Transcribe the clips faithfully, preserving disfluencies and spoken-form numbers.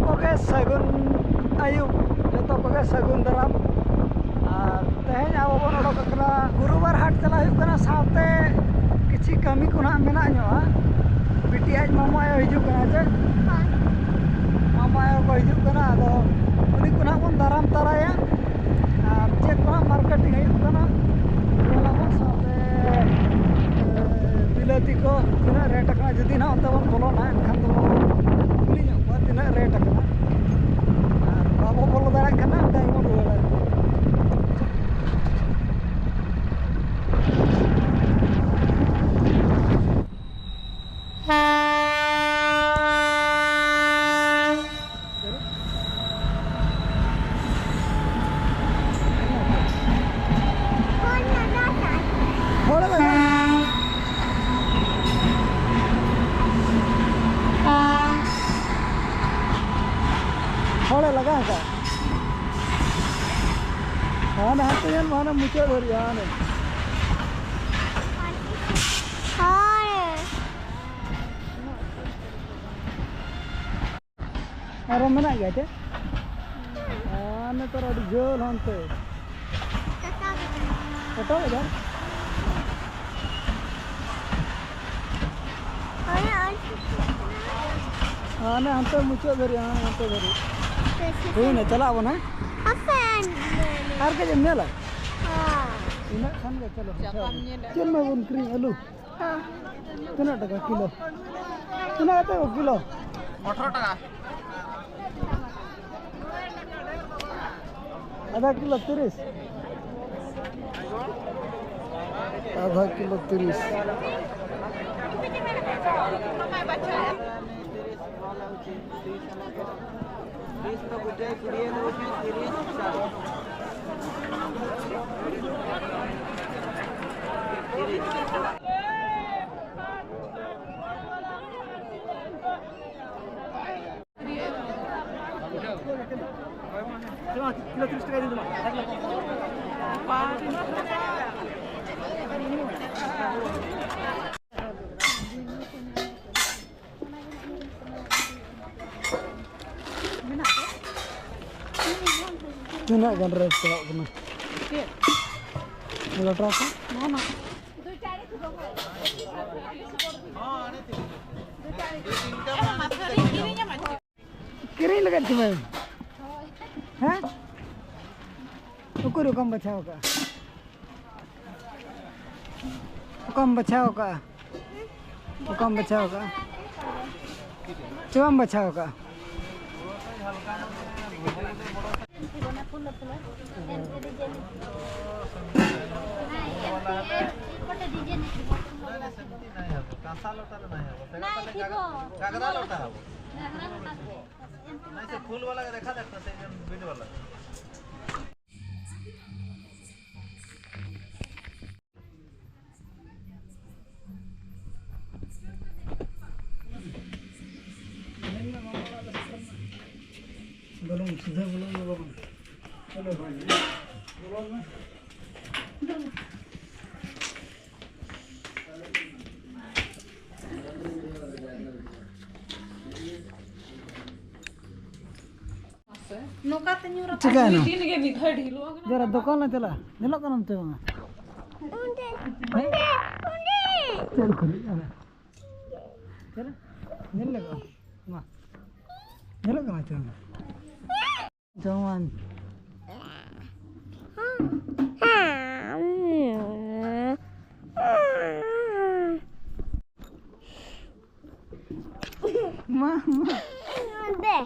ᱠᱚᱜᱮ ᱥᱟᱹᱜᱩᱱ ᱟᱹᱭᱩᱵ, ᱡᱚᱛᱚ ᱠᱚᱜᱮ ᱥᱟᱹᱜᱩᱱ ᱫᱟᱨᱟᱢ᱾ ᱟᱨ ᱛᱮᱦᱮᱧ ᱟᱵᱚ ᱵᱚᱱ ᱚᱰᱚᱠ ᱟᱠᱟᱱᱟ, ᱜᱩᱨᱩᱵᱟᱨ ᱦᱟᱴ ᱪᱟᱞᱟᱜ ᱦᱩᱭᱩᱜ ᱠᱟᱱᱟ, ᱥᱟᱶᱛᱮ ᱠᱤᱪᱷᱤ ᱠᱟᱹᱢᱤ ᱠᱚ ᱱᱟᱦᱟᱜ ᱢᱮᱱᱟᱜ ᱧᱚᱜᱼᱟ᱾ ᱵᱤᱴᱤ ᱟᱡ ᱢᱟᱢᱟ ᱟᱭᱳ ᱦᱤᱡᱩᱜ ᱠᱟᱱᱟ, ᱪᱮ? ᱢᱟᱢᱟ ᱟᱭᱳ ᱠᱚ ᱦᱤᱡᱩᱜ ᱠᱟᱱᱟ, ᱟᱫᱚ ᱩᱱᱤ ᱠᱚ ᱱᱟᱦᱟᱜ ᱵᱚᱱ ᱫᱟᱨᱟᱢ ᱛᱟᱨᱟᱭᱟ᱾ ᱟᱨ ᱪᱮᱫ ᱠᱚ ᱦᱟᱸᱜ ᱢᱟᱨᱠᱮᱴᱤᱝ ᱦᱩᱭᱩᱜ ᱠᱟᱱᱟ, ᱧᱮᱞ ᱟᱵᱚᱱ ᱥᱟᱶᱛᱮ, ᱮ, ᱵᱤᱞᱟᱹᱛᱤ ᱠᱚ ᱛᱤᱱᱟᱹᱜ ᱨᱮᱴ ᱟᱠᱟᱱᱟ᱾ ᱡᱩᱫᱤ ᱱᱟᱦᱟᱜ ᱚᱱᱛᱮ ᱵᱚᱱ ᱵᱚᱞᱚᱱᱟ, ᱮᱱᱠᱷᱟᱱ ᱫᱚ ᱠᱩᱞᱤ ᱧᱚᱜ ᱠᱚᱣᱟ ᱛᱤᱱᱟᱹᱜ ᱨᱮᱴ ᱟᱠᱟᱱᱟ᱾ ᱟᱨ ᱵᱟᱵᱚ ᱵᱚᱞᱚ ᱫᱟᱲᱮᱭᱟᱜ ᱠᱷᱟᱱ ᱚᱱᱛᱮ ᱜᱮᱵᱚᱱ ᱨᱩᱣᱟᱹᱲᱟ᱾ ᱦᱚᱲᱮ ᱞᱟᱜᱟ ᱟᱠᱟᱫ᱾ ᱦᱟᱱᱮ ᱦᱟᱱᱛᱮ ᱧᱮᱞ ᱢᱮ, ᱦᱟᱱᱮ ᱢᱩᱪᱟᱹᱫ ᱫᱷᱟᱹᱨᱤᱡ, ᱦᱟᱱᱮ᱾ ᱦᱚᱲ᱾ ᱟᱨᱚ ᱢᱮᱱᱟᱜ ᱜᱮᱭᱟ ᱪᱮ? ᱟᱨ ᱱᱮᱛᱟᱨ ᱟᱹᱰᱤ ᱡᱷᱟᱹᱞ ᱦᱟᱱᱛᱮ᱾ ᱴᱟᱴᱟ ᱵᱟᱡᱟᱨ᱾ ᱦᱟᱱᱮ ᱦᱟᱱᱛᱮ ᱢᱩᱪᱟᱹᱫ ᱫᱷᱟᱹᱨᱤᱡ, ᱦᱟᱱᱮ ᱦᱟᱱᱛᱮ ᱫᱷᱟᱹᱨᱤᱡ᱾ ᱦᱩᱭᱱᱟ, ᱪᱟᱞᱟᱜ ᱟᱵᱚᱱ, ᱦᱮᱸ? ᱦᱟᱯᱮ᱾ ᱟᱨ ᱠᱟᱹᱡ ᱮᱢ ᱧᱮᱞᱟ? ᱦᱮᱸ᱾ ᱤᱱᱟᱹᱜ ᱠᱷᱟᱱ ᱜᱮ, ᱪᱚᱞᱚ᱾ ᱪᱮᱫ ᱢᱟ ᱵᱚᱱ ᱠᱤᱨᱤᱧ, ᱟᱹᱞᱩ᱾ ᱛᱤᱱᱟᱹᱜ ᱴᱟᱠᱟ ᱠᱤᱞᱳ? ᱛᱤᱱᱟᱹᱜ ᱠᱟᱛᱮ ᱠᱚ ᱠᱤᱞᱳ? ᱟᱴᱷᱨᱚ ᱴᱟᱠᱟ᱾ ᱟᱫᱷᱟ ᱠᱤᱞᱳ ᱛᱤᱨᱤᱥ᱾ ᱟᱫᱷᱟ ᱠᱤᱞᱳ ᱛᱤᱨᱤᱥ᱾ ᱛᱤᱱᱟᱹᱜ ᱜᱟᱱ ᱨᱮ ᱪᱟᱞᱟᱜ ᱠᱟᱱᱟ? ᱞᱚᱴᱟ ᱠᱚ? ᱠᱤᱨᱤᱧ ᱞᱟᱹᱜᱤᱫ ᱥᱮ ᱵᱟᱝ? ᱦᱮᱸ? ᱩᱠᱩᱨ ᱚᱠᱟᱢ ᱵᱟᱪᱷᱟᱣ ᱠᱟᱜᱼᱟ? ᱚᱠᱟᱢ ᱵᱟᱪᱷᱟᱣ ᱠᱟᱜᱼᱟ? ᱚᱠᱟᱢ ᱵᱟᱪᱷᱟᱣ ᱠᱟᱜᱼᱟ? ᱪᱮᱫ ᱵᱟᱢ ᱵᱟᱪᱷᱟᱣ ᱠᱟᱜᱼᱟ? ᱵᱚᱞᱚᱱ, ᱥᱤᱫᱷᱟᱹ ᱵᱚᱞᱚᱱ ᱫᱚ ᱵᱟᱝ᱾ ᱪᱚᱞᱚ ᱵᱷᱟᱭ, ᱵᱚᱞᱚᱱ ᱢᱮ᱾ ᱱᱚᱝᱠᱟᱛᱮ ᱧᱩᱨ ᱟᱠᱟᱱ ᱪᱤᱠᱟᱹᱭᱮᱱᱟ? ᱢᱤᱫ ᱫᱤᱱ ᱜᱮ ᱢᱤᱫ ᱫᱷᱟᱣ ᱰᱷᱤᱞᱚᱜ ᱠᱟᱱᱟ᱾ ᱡᱟᱨᱟ ᱫᱚᱠᱟᱱ ᱞᱮ ᱪᱟᱞᱟᱜᱼᱟ, ᱧᱮᱞᱚᱜ ᱠᱟᱱᱟᱢ ᱥᱮ ᱵᱟᱝᱟ? ᱚᱸᱰᱮ, ᱦᱮᱸ? ᱚᱸᱰᱮ, ᱚᱸᱰᱮ᱾ ᱪᱮᱫ ᱠᱷᱚᱱᱤᱡ ᱠᱟᱱᱟ? ᱪᱮᱫ? ᱧᱮᱞ ᱞᱮ ᱠᱚ? ᱢᱟ᱾ ᱧᱮᱞᱚᱜ ᱠᱟᱱᱟ ᱪᱮ ᱵᱟᱝᱟ? ᱡᱚᱢᱟᱱ᱾ ᱢᱟ, ᱢᱟ᱾ ᱫᱮ᱾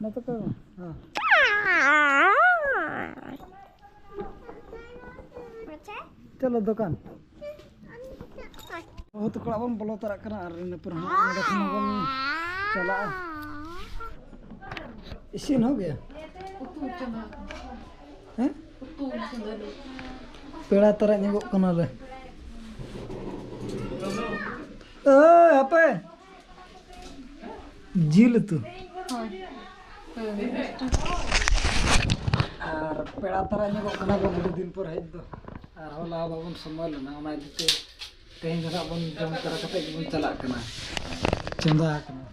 ᱱᱚᱛᱮ ᱠᱚ, ᱦᱮᱸ᱾ ᱪᱚᱞᱚ ᱫᱚᱠᱟᱱ᱾ ᱵᱟᱹᱦᱩ ᱛᱟᱠᱚ ᱚᱲᱟᱜ ᱵᱚᱱ ᱵᱚᱞᱚ ᱛᱟᱨᱟᱜ ᱠᱟᱱᱟ ᱟᱨ ᱤᱱᱟᱹ ᱯᱚᱨ ᱦᱟᱸᱜ ᱱᱚᱸᱰᱮ ᱠᱷᱚᱱ ᱵᱚᱱ ᱪᱟᱞᱟᱜᱼᱟ᱾ ᱤᱥᱤᱱ ᱦᱚᱸ ᱜᱮᱭᱟ? ᱩᱛᱩ ᱪᱚᱸᱫᱟ᱾ ᱦᱮᱸ? ᱩᱛᱩ ᱪᱚᱸᱫᱟ᱾ ᱯᱮᱲᱟ ᱛᱟᱨᱟ ᱧᱚᱜᱚᱜ ᱠᱟᱱᱟᱞᱮ᱾ ᱳᱭ, ᱦᱟᱯᱮ᱾ ᱡᱤᱞ ᱩᱛᱩ᱾ ᱦᱳᱭ᱾ ᱦᱳᱭ᱾ ᱟᱨ ᱯᱮᱲᱟ ᱛᱟᱨᱟ ᱧᱚᱜᱚᱜ ᱠᱟᱱᱟ ᱵᱚᱱ ᱟᱹᱰᱤ ᱫᱤᱱ ᱯᱚᱨ ᱦᱮᱡ ᱫᱚ᱾ ᱟᱨ ᱦᱚᱞᱟ ᱵᱟᱵᱚᱱ ᱥᱚᱢᱚᱭ ᱞᱮᱱᱟ, ᱚᱱᱟ ᱤᱫᱤ ᱛᱮ ᱛᱮᱦᱮᱧ ᱫᱚ ᱱᱟᱜ ᱵᱚᱱ ᱡᱚᱢ ᱛᱟᱨᱟ ᱠᱟᱛᱮ ᱜᱮᱵᱚᱱ ᱪᱟᱞᱟᱜ ᱠᱟᱱᱟ᱾ ᱪᱚᱸᱫᱟ ᱟᱠᱟᱱᱟ᱾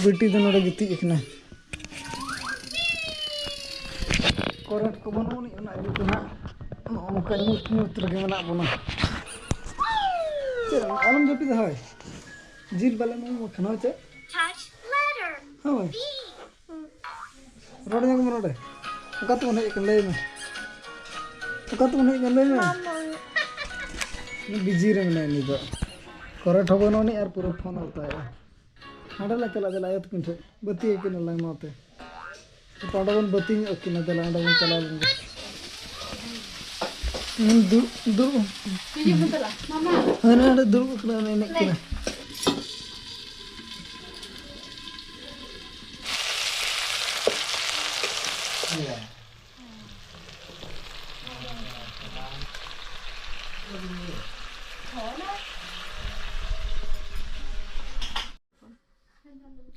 ᱵᱤᱴᱤ ᱫᱚ ᱱᱚᱰᱮ ᱜᱤᱛᱤᱡ ᱟᱠᱟᱱᱟ᱾ ᱠᱚᱨᱮᱱᱴ ᱠᱚ ᱵᱟᱹᱱᱩᱜ ᱟᱹᱱᱤᱡ, ᱚᱱᱟ ᱤᱭᱟᱹᱛᱮ ᱱᱟᱜ ᱱᱚᱜᱼᱚ ᱱᱚᱝᱠᱟ ᱧᱩᱛ ᱧᱩᱛ ᱨᱮᱜᱮ ᱢᱮᱱᱟᱜ ᱵᱚᱱᱟ᱾ ᱪᱮᱫ ᱟᱞᱚᱢ ᱡᱟᱹᱯᱤᱫᱟ ᱦᱳᱭ? ᱡᱤᱞ ᱵᱟᱞᱮ ᱮᱢᱟᱢ ᱠᱟᱱᱟ ᱦᱳᱭ ᱪᱮᱫ? ᱦᱳᱭ᱾ ᱨᱚᱲ ᱧᱚᱜ ᱢᱮ ᱱᱚᱰᱮ᱾ ᱚᱠᱟ ᱛᱮᱵᱚᱱ ᱦᱮᱡ ᱟᱠᱟᱱ ᱞᱟᱹᱭ ᱢᱮ? ᱚᱠᱟ ᱛᱮᱵᱚᱱ ᱦᱮᱡ ᱟᱠᱟᱱ ᱞᱟᱹᱭ ᱢᱮ? ᱵᱤᱡᱤ ᱨᱮ ᱢᱮᱱᱟᱭᱟ ᱩᱱᱤ ᱫᱚ᱾ ᱠᱚᱨᱮᱱᱴ ᱦᱚᱸ ᱵᱟᱹᱱᱩᱜ ᱟᱹᱱᱤᱡ ᱟᱨ ᱯᱩᱨᱟᱹ ᱯᱷᱳᱱ ᱚᱛᱟᱭᱮᱜᱼᱟ᱾ ᱦᱟᱸᱰᱮ ᱞᱟᱝ ᱪᱟᱞᱟᱜ, ᱫᱮᱞᱟ ᱟᱭᱳ ᱛᱟᱹᱠᱤᱱ ᱴᱷᱮᱱ᱾ ᱵᱟᱹᱛᱤ ᱟᱹᱠᱤᱱ ᱟᱞᱟᱝ ᱱᱚᱛᱮ᱾ ᱚᱸᱰᱮ ᱵᱚᱱ ᱵᱟᱹᱛᱤ ᱧᱚᱜ ᱟᱹᱠᱤᱱᱟ, ᱫᱮᱞᱟ ᱚᱸᱰᱮ ᱵᱚᱱ ᱪᱟᱞᱟᱣ ᱞᱮᱱ ᱜᱮ᱾ ᱦᱩᱸ, ᱫᱩᱲᱩᱵ, ᱫᱩᱲᱩᱵ᱾ ᱦᱤᱡᱩᱜ ᱢᱮ ᱫᱮᱞᱟ, ᱢᱟᱢᱟ᱾ ᱦᱟᱱᱮ ᱚᱸᱰᱮ ᱫᱩᱲᱩᱵ ᱟᱠᱟᱱᱟ, ᱚᱱᱮ ᱮᱱᱮᱡ ᱠᱟᱱᱟ᱾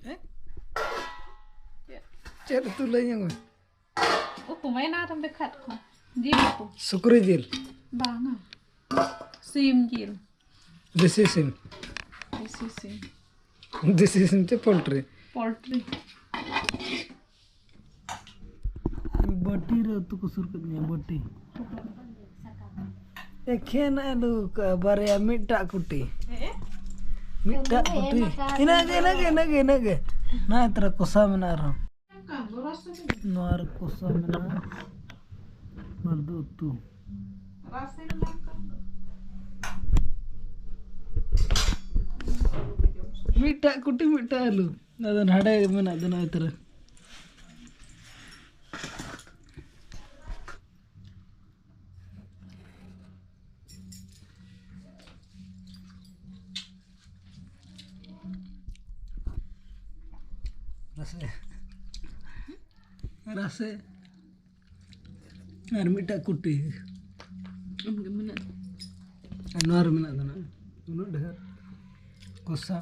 ᱦᱮᱸ? ᱪᱮᱫ ᱩᱛᱩ ᱞᱟᱹᱭ ᱧᱚᱜ ᱢᱮ? ᱩᱛᱩ ᱢᱟ ᱮᱱᱟᱝ ᱨᱮᱢ ᱫᱮᱠᱷᱟᱣᱟᱫ ᱠᱚᱣᱟ᱾ ᱡᱤᱞ ᱩᱛᱩ᱾ ᱥᱩᱠᱨᱤ ᱡᱤᱞ᱾ ᱵᱟᱝᱟ᱾ ᱥᱤᱢ ᱡᱤᱞ᱾ ᱫᱮᱥᱤ ᱥᱤᱢ᱾ ᱫᱮᱥᱤ ᱥᱤᱢ᱾ ᱫᱮᱥᱤ ᱥᱤᱢ ᱪᱮ ᱯᱳᱞᱴᱨᱤ? ᱯᱳᱞᱴᱨᱤ᱾ ᱵᱟᱹᱴᱤ ᱨᱮ ᱩᱛᱩ ᱠᱚ ᱥᱩᱨ ᱠᱮᱫ ᱢᱮᱭᱟ, ᱵᱟᱹᱴᱤ᱾ ᱮᱠᱷᱮᱱ ᱟᱹᱞᱩ ᱠᱟ-, ᱵᱟᱨᱭᱟ, ᱢᱤᱫᱴᱟᱜ ᱠᱩᱴᱤ᱾ ᱢᱤᱫᱴᱟᱜ ᱠᱩᱴᱤ᱾ ᱤᱱᱟᱹᱜ ᱜᱮ, ᱤᱱᱟᱹᱜ ᱜᱮ, ᱤᱱᱟᱹᱜ ᱜᱮ, ᱤᱱᱟᱹᱜ ᱜᱮ᱾ ᱱᱚᱣᱟ ᱛᱚᱨᱟ ᱠᱚᱥᱟ ᱢᱮᱱᱟᱜᱼᱟ ᱟᱨᱦᱚᱸ᱾ ᱱᱚᱣᱟ ᱨᱮ ᱠᱚᱥᱟ ᱢᱮᱱᱟᱜᱼᱟ᱾ ᱱᱚᱣᱟ ᱨᱮᱫᱚ ᱩᱛᱩ᱾ ᱢᱤᱫᱴᱟᱜ ᱠᱩᱴᱤ, ᱢᱤᱫᱴᱟᱜ ᱟᱹᱞᱩ᱾ ᱟᱫᱚ ᱱᱟᱰᱮ ᱢᱮᱱᱟᱜ ᱫᱚ ᱱᱚᱜᱼᱚᱭ ᱛᱚᱨᱟ᱾ ᱨᱟᱥᱮ᱾ ᱨᱟᱥᱮ᱾ ᱟᱨ ᱢᱤᱫᱴᱟᱜ ᱠᱩᱴᱤ᱾ ᱟᱢᱜᱮ ᱢᱮᱱᱟᱜ᱾ ᱟᱨ ᱱᱚᱣᱟ ᱨᱮ ᱢᱮᱱᱟᱜ ᱫᱚ ᱱᱟᱜ ᱩᱱᱟᱹᱜ ᱰᱷᱮᱨ ᱠᱚᱥᱟ᱾